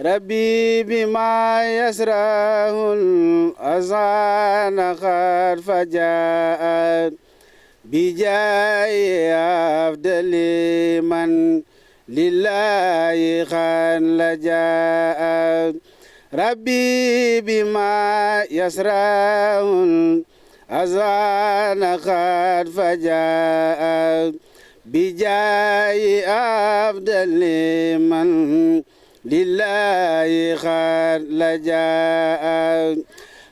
ربي بما يسره الأذان قد فجاء بجاي أفضل من لله قد لجاء ربي بما يسره الأذان قد فجاء بجاي أفضل من لله قد لجاء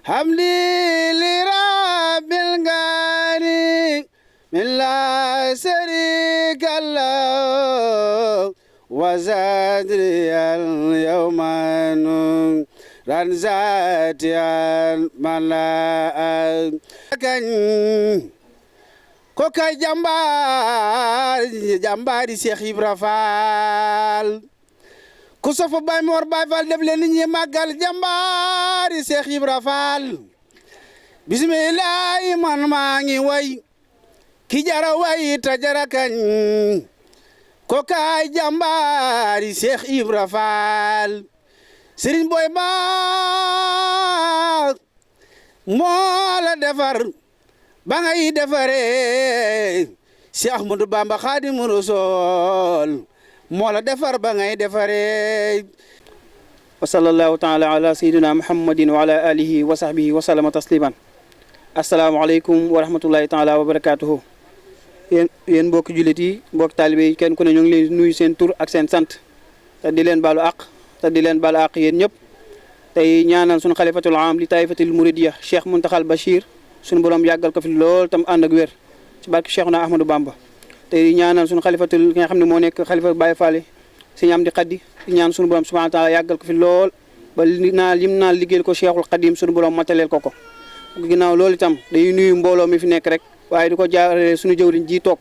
حمدي لرب الغني من لا شريك له وزادري اليوم نورا ذاتيا ملا ko kay jàmbaari Cheikh Ibra Fall ku sofa Baay Mor Baay Fall def leen ni ñi màggal jàmbaari Cheikh Ibra Fall bismillahi man maa ngi way ki jara way ta jara kañ ko kay jàmbaari Cheikh Ibra Fall Serigne Boy Ba moo la defar ba ngay defaree Cheikh Ahmadou Bamba Khadimu Rasul moo la defar ba ngay defaree wa sallallahu taala ala sayyidina muhammadin wa ala alihi wa sahbihi wa sallama tasliman assalaamu aleykum wa rahmatullahi taala wa barakatuhu yéen mbokki jullit yi mbokki taalibe yi kenn ku ne ñu ngi leen nuyu seen tur ak seen sant te di leen baalu àq te di leen baalu àq yéen ñëpp tey ñaanal suñu xalifatul am li taifatul muridiyya Cheikh Muntaxal Bachir suñu borom yàggal ko fi lool tam ànd ak wér ci barke Cheikhuna Ahmadou Bamba te ñaanal suñu xalifatul ki nga xam ne moo nekk xalifa Baye Fall Sëñ Amdi Xadi ñaan suñu borom subhanahu wa taala yàggal ko fi lool ba lim naa liggéeyal ko Cheikhul Xadim suñu borom mataleel ko ginnaaw loolu itam day nuyu mbooloo mi fi nekk rek waaye di ko jaarale suñu jëwriñ ji toog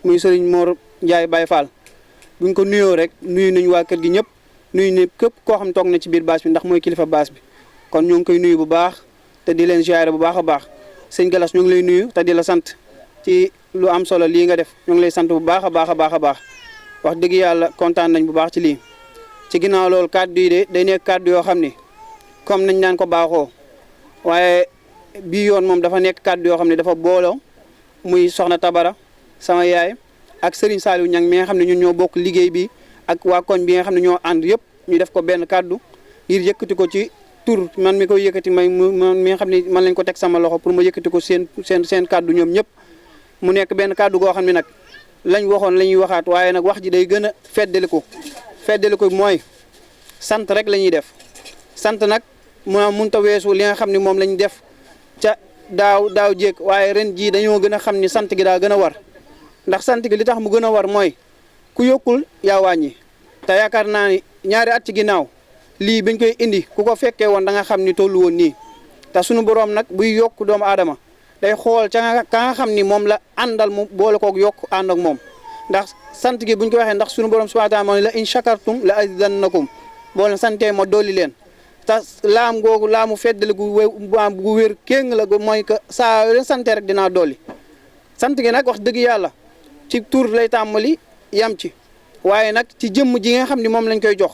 muy Sëriñ Mor Ndiaye Baye Fall buñ ko nuyoo rek nuyu nañu waa kër gi ñëpp nuyu ne képp koo xam toog na ci biir baas bi ndax mooy kilifa baas bi kon ñu ngi koy nuyu bu baax te di leen ziare bu baax a baax sëñ Galas ñu ngi lay nuyu te di la sant ci lu am solo lii nga def ñu ngi lay sant bu baax a baax a baax a baax wax dëgg yàlla kontaan nañ bu baax ci lii ci ginnaaw loolu kàddu yi de day nekk kàddu yoo xam ni comme nañ daan ko baaxoo waaye bii yoon moom dafa nekk kàddu yoo xam ne dafa booloo muy soxna Tabara sama yaay ak Serigne Saliou Niang mi nga xam ne ñun ñoo bokk liggéey bi ak waa koñ bi nga xam ne ñoo ànd yëpp ñu def ko benn kàddu ngir yëkkati ko ci tur man mi koy yëkkati man mi nga xam ne man lañ ko teg sama loxo pour ma yëkkati ko seen kàddu ñoom ñëpp mu nekk benn kàddu goo xam ne nag lañ waxoon la ñuy waxaat waaye nag wax ji day gën a feddali ko mooy sant rek la ñuy def sant nag moo mënut a weesu li nga xam ne moom lañ def ca daaw jéeg waaye ren jii dañoo gën a xam ni sant gi daa gën a war ndax sant gi li tax mu gën a war mooy ku yokkul yaa wàññi te yaakaar naa ni ñaari at ci ginnaaw lii bañ koy indi ku ko fekkee woon da nga xam ni tollu woon nii te sunu borom nag buy yokk doomu aadama day xool ka nga xam ni moom la àndal mu boole kook yokk ànd ak moom ndax sant gi buñ ko waxee ndax sunu borom subhanahu wa ta'ala la in shakartum la azidannakum boo leen santee ma dolli leen te laam googu laamu feddali gu wér kéng la mooy que saa yoo leen santee rek dinaa dolli sant gi nag wax dëgg yàlla ci tur lay tàmbali yam ci waaye nag ci jëmm ji nga xam ni moom lañ koy jox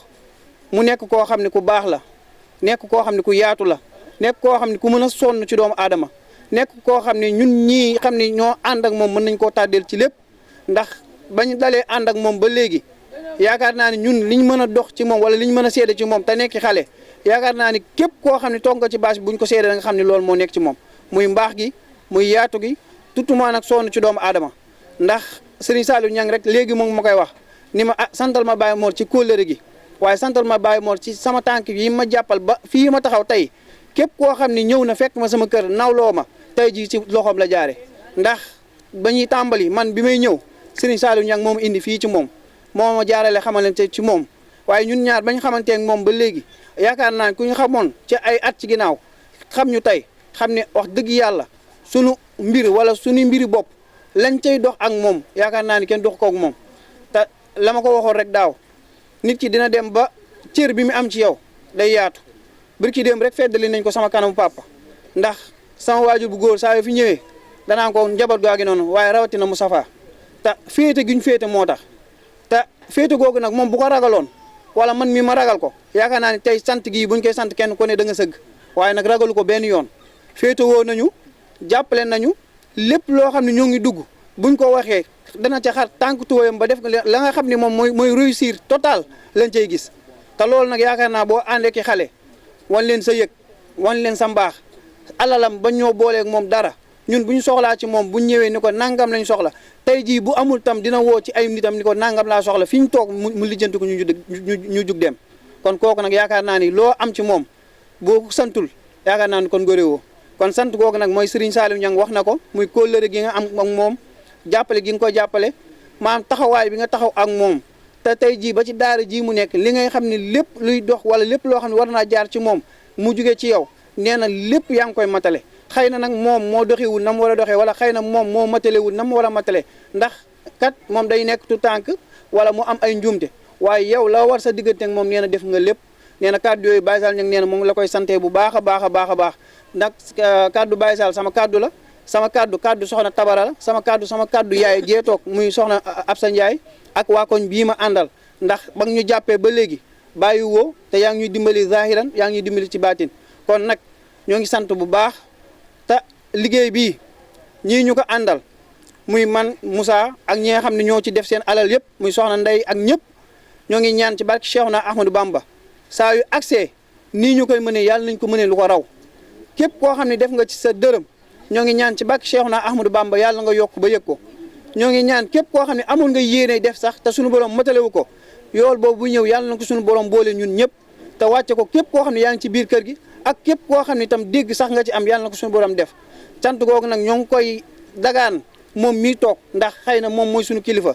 mu nekk koo xam ne ku baax la nekk koo xam ne ku yaatu la nekk koo xam ne ku mën a sonn ci doomu aadama nekk koo xam ne ñun ñii xam ne ñoo ànd ak moom mën nañ koo tàddeel ci lépp ndax bañ dalee ànd ak moom ba léegi yaakaar naa ne ñun liñ mën a dox ci moom wala liñ mën a seede ci moom te nekk xale yaakaar naa ni képp koo xam ne toog nga ci bâche buñ ko seede da nga xam ne loolu moo nekk ci moom muy mbaax gi muy yaatu gi tutuma nag sonn ci doomu aadama ndax Serigne Saliou Niang rek léegi moom ma koy wax ni ma santal ma Baye Mor ci kóllëre gi waaye santal ma Baye Mor ci sama tànk yi ma jàppal ba fii ma taxaw tey képp koo xam ne ñëw na fekk ma sama kër nawloo ma tey jii ci loxoom la jaare ndax ba ñuy tàmbali man bi may ñëw Serigne Saliou Niang moom indi fii ci moom moo ma jaarale xamalante ci moom waaye ñun ñaar bañ xamanteeg moom ba léegi yaakaar naa ku ñu xamoon ci ay at ci ginnaaw xam ñu tey xam ne wax dëgg yàlla sunu mbir wala sunu mbiri bopp lañ cay dox ak moom yaakaar naa ni kenn dox koog moom te la ma ko waxoon rek daaw nit ki dina dem ba cër bi mu am ci yow day yaatu birki dem rek feddali nañ ko sama kanamu papa ndax sama waajur bu góor saa yoo fi ñëwee danaa ko njaboot gaa gi noonu waaye rawatina Moustapha te féete gi ñu féete moo tax te féete googu nag moom bu ko ragaloon wala man mi ma ragal ko yaakaar naa ne tey sant gii buñ koy sant kenn ku ne da nga sëgg waaye nag ragalu ko benn yoon féetewoo nañu jàppale nañu lépp loo xam ne ñoo ngi dugg buñ ko waxee dana ca xar tànk tuwayam ba def la nga xam ne moom mooy réussir total lañ cay gis te loolu nag yaakaar naa boo àndee ki xale wan leen sa yëg wan leen sa mbaax alalam ba ñoo booleeg moom dara ñun bu ñu soxlaa ci moom bu ñu ñëwee ni ko nangam lañ soxla tey jii bu amul tam dina woo ci ay nitam ni ko nangam laa soxla fi ñu toog mu lijjanti ko ñu jug dem kon kooku nag yaakaar naa ni loo am ci moom boo ko santul yaakaar naa ni kon góorewoo kon sant googu nag mooy Serigne Saliou Niang wax na ko muy kóllëre gi nga am ak moom jàppale gi nga ko jàppale maanaam taxawaay bi nga taxaw ak moom te tey jii ba ci daara jii mu nekk li ngay xam ne lépp luy dox wala lépp loo xam ne war naa jaar ci moom mu jugee ci yow nee na lépp yaa ngi koy matale xëy na nag moom moo doxewul na mu war a doxee wala xëy na moom moo matalewul na mu war a matale ndax kat moom day nekk tu tànk wala mu am ay njuumte waaye yow la war sa diggante ak moom nee na def nga lépp nee na kàddu yooyu Baye Sall Niang nee na moom la koy sante bu baax a baax a baax a baax ndax kàddu Baye Sall sama kàddu la sama kàddu soxna Tabara la sama kàddu yaay jee toog muy soxna Absa Ndiaye ak waa koñ bii ma àndal ndax ba ñu jàppee ba léegi bàyyi woo te yaa ngi ñuy dimbali zahiran yaa ngi ñuy dimbali ci baatin kon nag ñoo ngi sant bu baax te liggéey bii ñii ñu ko àndal muy man Moussa ak ñi nga xam ne ñoo ci def seen alal yëpp muy soxna Ndey ak ñëpp ñoo ngi ñaan ci barke Cheikhouna Ahmadou Bamba saa yu accès nii ñu koy mënee yàlla nañ ko mënee lu ko raw képp koo xam ne def nga ci sa dërëm ñoo ngi ñaan ci barke Cheikhouna Ahmadou Bamba yàlla nga yokk ba yëg ko ñoo ngi ñaan képp koo xam ne amoon nga yéene def sax te suñu borom matalewu ko yool boobu bu ñëw yàlla na ko suñu borom boole ñun ñëpp te wàcce ko képp koo xam ne yaa ngi ci biir kër gi ak képp koo xam ne itam dégg sax nga ci am yàlla na ko suñu borom def cant googu nag ñoo ngi koy dagaan moom mii toog ndax xëy na moom mooy suñu kilifa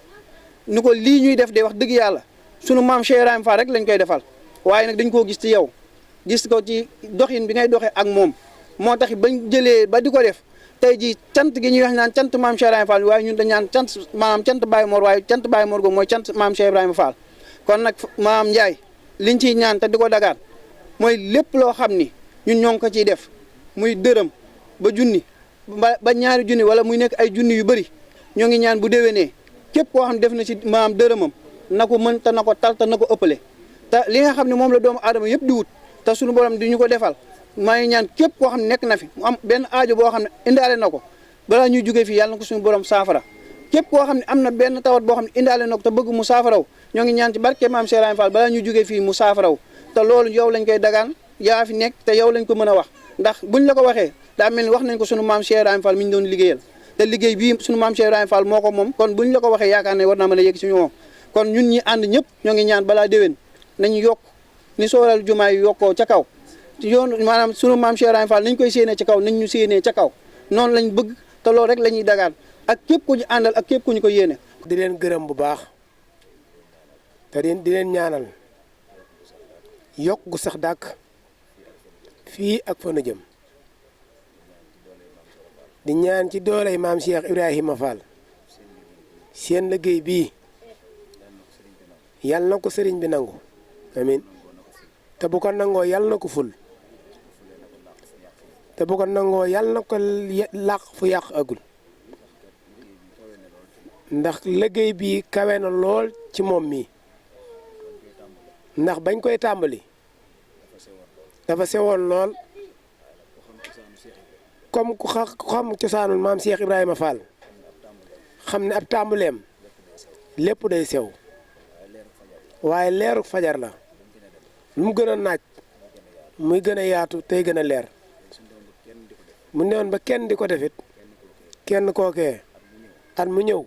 ni ko lii ñuy def de wax dëgg yàlla suñu maam Cheikh Ibrahima Fall rek lañ koy defal waaye nag dañ koo gis ci yow gis ko ci doxin bi ngay doxee ak moom moo tax bañ jëlee ba di ko def tey jii cant gi ñuy wax naan cant maam Cheikh Ibrahima Fall waaye ñun dañ naan cant maanaam cant Baye Mor waaye cant Baye Mor googu mooy cant maam Cheikh Ibrahima Fall kon nag maam Ndiaye liñ ciy ñaan te di ko dagaan mooy lépp loo xam ni ñun ñoo ngi ko ciy def muy dërëm ba junni ba ñaari junni wala muy nekk ay junni yu bëri ñoo ngi ñaan bu déwénee képp koo xam ne def na ci maam dërëmam na ko mën te na ko tal te na ko ëppale te li nga xam ne moom la doomu aadama yëpp di wut te suñu borom di ñu ko defal maa ngi ñaan képp koo xam ne nekk na fi mu am benn aajo boo xam ne indaale na ko balaa ñuy jógee fii yàlla na ko suñu borom saafara képp koo xam ne am na benn tawat boo xam ne indaale na ko te bëgg mu saafaraw ñoo ngi ñaan ci barke maam Cheikh Ibrahima Fall balaa ñuy jógee fii mu saafaraw te loolu yow lañ koy dagaan yaa fi nekk te yow lañ ko mën a wax ndax buñ la ko waxee daa mel ni wax nañ ko sunu maam Cheikh Ibrahima Fall mi ñu doon liggéeyal te liggéey bii sunu maam Cheikh Ibrahima Fall moo ko moom kon buñ la ko waxee yaakaar ne war naa mën a yegg suñu moom kon ñun ñi ànd ñëpp ñoo ngi ñaan balaa déwén nañ yokk ni sooral jumaa yi yokkoo ca kaw yoon maanaam sunu maam Cheikh Ibrahima Fall nañ koy séenee ca kaw nañ ñu séenee ca kaw noonu lañ bëgg te loolu rek la ñuy dagaan ak képp ku ñu àndal ak képp ku ñu ko yéene. di leen gërëm bu baax te di leen ñaanal yokk gu sax dàkk fii ak fa nu jëm di ñaan ci dooley maam Cheikh Ibrahima Fall seen liggéey bii yàlla na ko sëriñ bi nangu amiin te bu ko nangoo yàlla na ko ful te bu ko nangoo yàlla na ko làq fu yàq agul ndax liggéey bii kawe na lool ci moom mii ndax bañ koy tàmbali dafa sewoon lool comme ku xam cosaanul maam Cheikh Ibrahima Fall xam ne ab tàmbaleem lépp day sew waaye leeru fajar la lu mu gën a naaj muy gën a yaatu tey gën a leer mu newoon ba kenn di ko defit kenn kookee at mu ñëw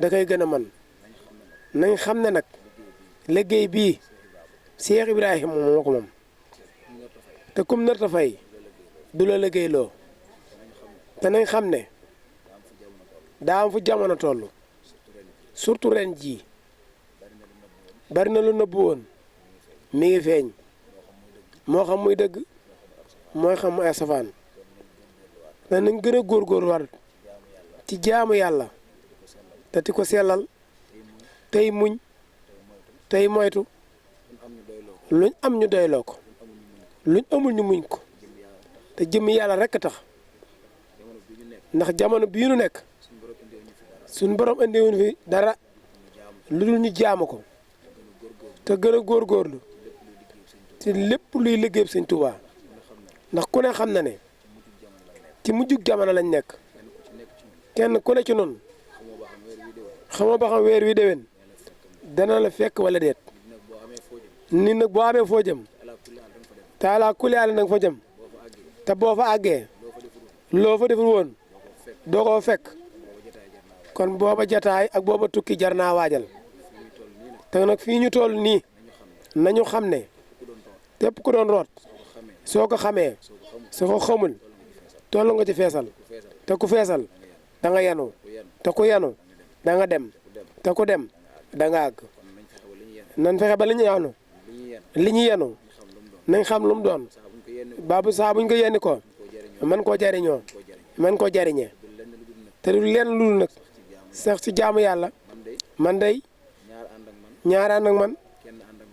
da koy gën a man nañ xam ne nag liggéey bii Cheikh Ibrahima moo ko moom te kum narta fay du la liggéey loo te nañ xam ne daa am fu jamono toll surtout ren jii bari na lu nëbbu woon mi ngi feeñ moo xam muy dëgg mooy xam muy safaan te nañ gën a góorgóor war ci jaamu yàlla te di ko sellal tey muñ tey moytu luñ am ñu doyloo ko luñ amul ñu muñ ko te jëmmi yàlla rekk tax ndax jamono bii nu nekk suñ borom indiwuñ fi dara lu dul ñu jaamu ko te gën a góorgóorlu ci lépp luy liggéey sëñ Tuubaa ndax ku ne xam na ne ci mujjug jamono lañ nekk kenn ku ne ci noonu xamoo ba xam weer wi déwén dana la fekk wala déet nit nag boo amee foo jëm te ala kulli àll nag fa jëm te boo fa àggee loo fa deful woon doo ko fekk kon booba jataay ak booba tukki jar naa waajal te nag fii ñu toll nii nañu xam ne képp ku doon root soo ko xamee soo ko xamul toll nga ci feesal te ku feesal da nga yanu te ku yanu da nga dem te ku dem da nga àgg nan fexe ba li ñu yanu li ñu yenu nañ xam lu mu doon baabu saa buñ ko yenni ko man koo jariñoo man koo jariñee te du leen lul nag sax ci jaamu yàlla man day ñaar ànd ak man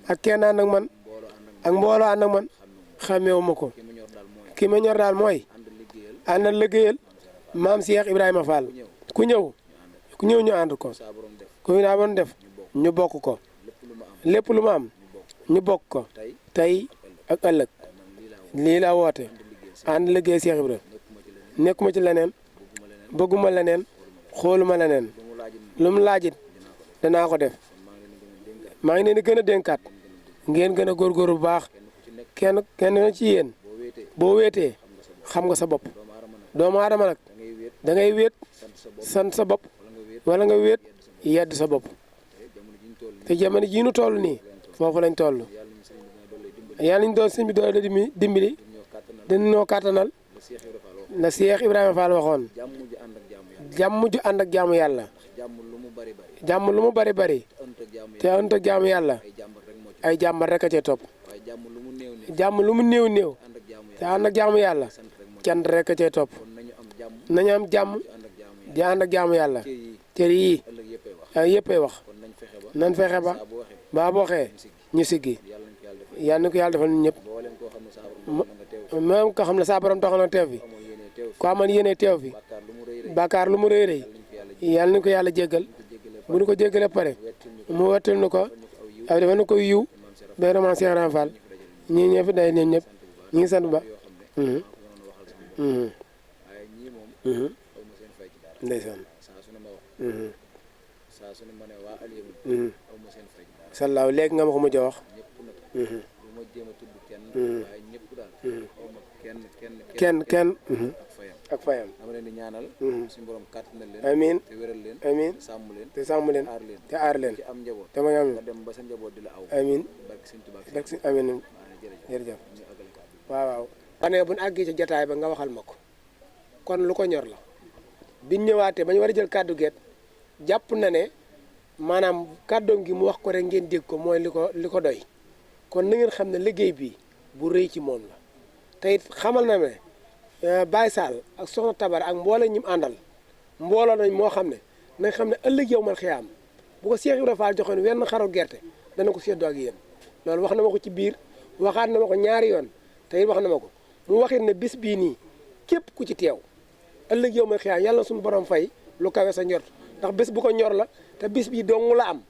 ak kenn ànd ak man ak mbooloo ànd ak man xameewu ma ko ki ma ñor daal mooy àndal liggéeyal maam Cheikh Ibrahima Fall ku ñëw ñu ànd ko ku ñu daa doon def ñu bokk ko lépp lu ma am ñu bokk ko tey ak ëllëg lii laa woote ànd liggéey Cheikh Ibrahima nekkuma ci leneen bëgguma leneen xooluma leneen lu mu laajit danaa ko def maa ngi leen di gën a dénkaat ngeen gën a góorgóorlu bu baax kenn ci yéen boo wéetee xam nga sa bopp doomu aadama nag da ngay wéet sant sa bopp wala nga wéet yedd sa bopp te jamono jii nu toll nii foofu lañ toll yàlla ñu doon sëñ bi doole dimbali dañoo kàttanal la Cheikh Ibrahima Fall waxoon jàmm ju ànd ak jaamu yàlla jàmm lu mu bari bari te ànd ak jaamu yàlla ay jàmbat rek a cee topp jàmm lu mu néew néew te ànd ak jaamu yàlla cant rek a cee topp nañu am jàmm di ànd ak jaamu yàlla cër yii ay yëpp ay wax nan fexe ba baa boo xee ñu siggi yal na ko yàlla defal ñun ñëpp même ko xam ne saa borom taxaw na teew fi ko amoon yéene teew fi bàkkaar lu mu rëy rëy yal na ko yàlla jéggal bu ñu ko jéggalee pare mu wettal nu ko ay defal na ko yiw ba vraiment Cheikh Ibrahima Fall ñii ñëpp day ñun ñëpp ñu ngi sant ba ndeysaan sallaaw léegi nga ma ko mujj a wax kenn ak fayam dama leen di ñaanal suñu borom kàttanal leen amiin te wéral leen amiin te sàmm leen te aar leen ci am njaboot te ma am nga dem ba sa njaboot di la aw amiin barke Sëñ Tuubaa barke Sëñ amiin jërëjëf waaw xanaa bu ñu àggee ci jataay ba nga waxal ma ko kon lu ko ñor la biñ ñëwaatee ba ñu war a jël kàddu geet jàpp na ne maanaam kàddoom gi mu wax ko rek ngeen dégg ko mooy li ko doy kon na ngeen xam ne liggéey bi bu rëy ci moom la te it xamal na ne Baye Sall ak Soxna Tabar ak mbooloo ñi mu àndal mbooloo nañ moo xam ne nañ xam ne ëllëg yow mal xiyaam bu ko Cheikh Ibrahima Fall joxoon wenn xaru gerte dana ko séddoo ak yéen loolu wax na ma ko ci biir waxaat na ma ko ñaari yoon te it wax na ma ko mu waxit ne bis bii nii képp ku ci teew ëllëg yow mal xiyaam yàlla na suñu borom fay lu kawe sa njort ndax bés bu ko ñor la te bis bii dong la am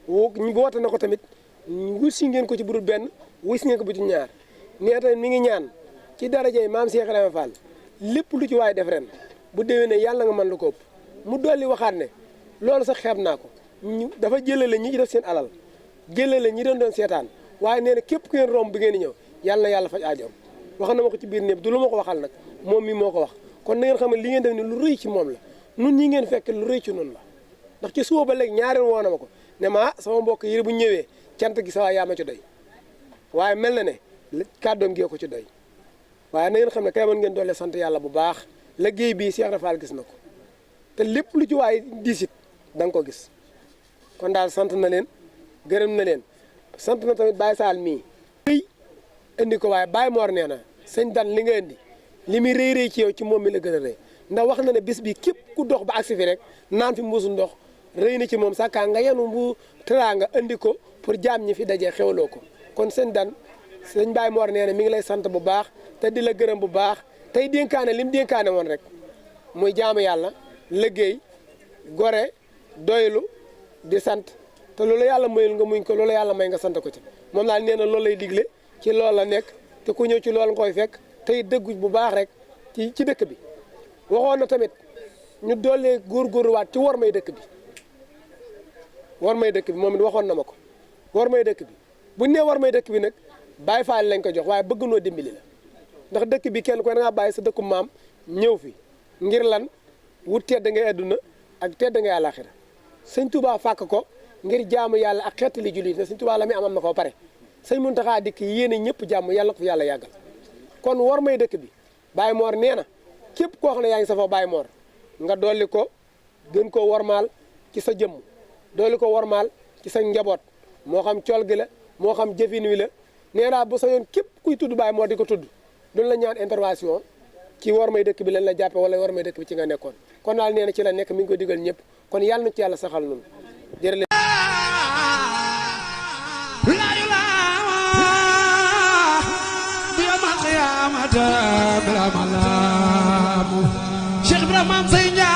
ñu woote na ko tamit wut si ngeen ko ci budul benn wut si ngeen ko bu ci ñaar nee tamit mi ngi ñaan ci darajey maam Cheikh Ibrahima Fall lépp lu ci waay def ren bu déwénee yàlla nga mën lu ko ëpp mu dolli waxaat ne loolu sax xeeb naa ko ñu dafa jëlale ñi ci def seen alal jëlale ñi doon seetaan waaye nee na képp ku ngeen romb bi ngeen di ñëw yàlla na yàlla faj aajoom wax na ma ko ci biir néeg du lu ma ko waxal nag moom mi moo ko wax kon na ngeen xam ne li ngeen def ni lu rëy ci moom la nun ñi ngeen fekk lu rëy ci noonu la ndax ci suba ba léegi ñaareel woo na ma ko ne ma sama mbokk yi bu ñëwee cant gi sa waa yaa ma ci doy waaye mel na ne kàddoom gee ko ci doy waaye na ngeen xam ne kay mën ngeen doole sant yàlla bu baax liggéey bii Cheikh Ibrahima Fall gis na ko te lépp lu ci waay diisit da nga ko gis kon daal sant na leen gërëm na leen sant na tamit Baye Sall mii rëy indi ko waaye Baye Mor nee na sëñ Dan li nga indi li muy rëy rëy ci yow ci moom mi la gën a rëy ndax wax na ne bis bi képp ku dox ba agsi fi rek naan fi mbuusu ndox rëy na ci moom sàkkaa nga yenu bu teraanga indi ko pour jaam ñi fi dajee xewloo ko kon sëñ Dan sëñ Baye Mor nee na mi ngi lay sant bu baax te di la gërëm bu baax tey dénkaane li mu dénkaane woon rek muy jaamu yàlla liggéey gore doylu di sant te loolu yàlla mayul nga muñ ko loolu yàlla may nga sant ko ci moom daal nee na loolu lay digle ci loolu la nekk te ku ñëw ci loolu nga koy fekk tey dëggu bu baax rek ci dëkk bi waxoon na tamit ñu doolee góorgóorluwaat ci war may dëkk bi war may dëkk bi moom it waxoon na ma ko war may dëkk bi buñ nee war may dëkk bi nag Baay Faal lañ ko jox waaye bëgg noo dimbali la ndax dëkk bi kenn ko da ngaa bàyyi sa dëkku maam ñëw fi ngir lan wut tedd ngay adduna ak tedd ngay àlaxira sëñ Touba fàkk ko ngir jaamu yàlla ak xeetali jullit ne sëñ Touba la muy am na ko pare sëñ Muntaxa dikk yéene ñëpp jàmm yàlla ko fi yàlla yàggal kon war may dëkk bi Baye Mor nee na képp koo xam ne yaa ngi sa fa Baye Mor nga dolli ko gën koo warmaal ci sa jëmm dolli ko warmaal ci sa njaboot moo xam col gi la moo xam jëfin wi la nee naa bu sa yoon képp kuy tudd Baye Mor di ko tudd duñ la ñaan intervention ci war may dëkk bi lañ la jàppe wala war may dëkk bi ci nga nekkoon kon daal nee na ci la nekk mi ngi ko digal ñëpp kon yàlla na ci yàlla saxal noonu jërëjëf Cheikh Ibrahima Sey Ndiaye